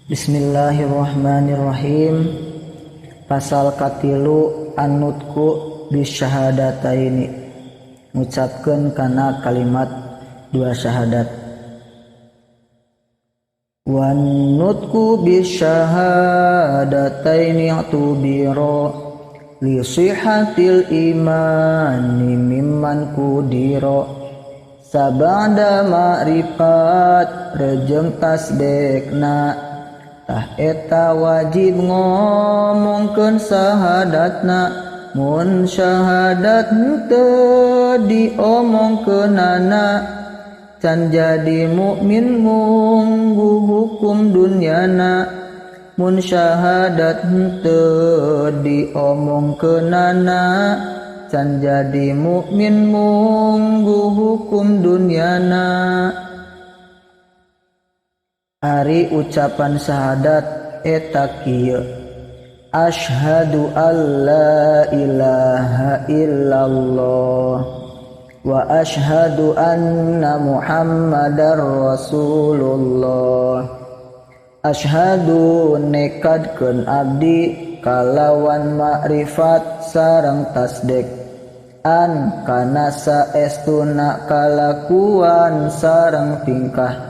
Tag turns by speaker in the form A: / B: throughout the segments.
A: Bismillahirrahmanirrahim. Pasal katilu an-nutqu bisyahadataini, ngucapkeun kana kalimat dua syahadat. Wan nutqu bisyahadataini tubiro li sihhatil imani mimman kudiro sabada ma'rifat rejeng tasdekna tah eta wajib ngomongkeun syahadatna mun syahadat teu diomongkeunana can jadi mukmin munggu hukum dunyana mun syahadat teu diomongkeunana can jadi mukmin munggu hukum dunyana. Ari ucapan syahadat eta kieu: asyhadu alla ilaha illallah wa asyhadu anna muhammadar rasulullah. Asyhadu nekadkeun abdi kalawan makrifat sareng tasdik an kana saestuna kalakuan sareng tingkah.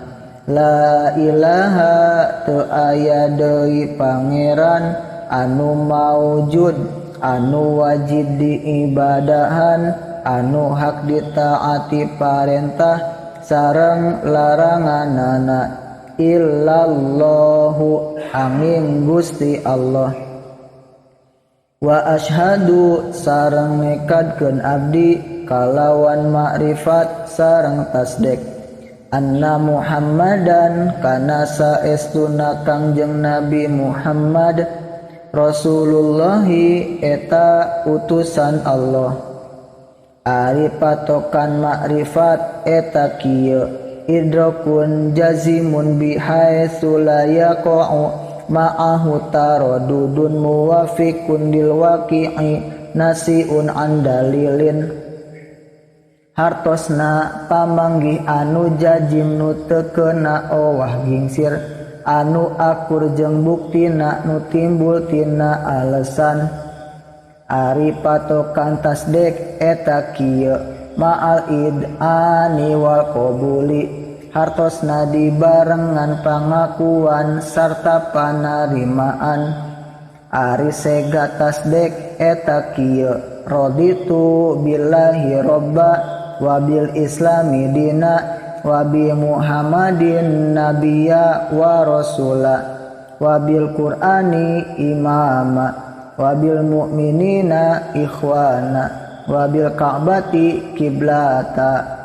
A: La ilaha teu aya deui pangeran anu maujud anu wajib diibadahan anu hak ditaati parentah sareng laranganana illallahu angin Gusti Allah. Wa asyhadu sareng nekadkeun abdi kalawan makrifat sareng tasdik anna Muhammadan kana saestuna Kangjeng Nabi Muhammad Rasulullahi eta utusan Allah. Ari patokan makrifat eta kieu: idrakun jazimun bihaitsu la yaqa'u ma'ahu taradudun muwafiqun lil waqi'i nasiun an dalilin. Hartosna pamanggih anu jajim nu teu keuna owah gingsir anu akur jeung buktina nu timbul tina alesan. Ari patokan tasdek eta kieu: ma'al id'ani wal qabuli, hartosna dibarengan pangakuan sarta panarimaan. Ari sega tasdek eta kieu: raditu billahi robba wabil islami dina wabi muhammadin nabiyya wa rasula wabil qur'ani imama wabil mu'minina ikhwana wabil ka'bati kiblata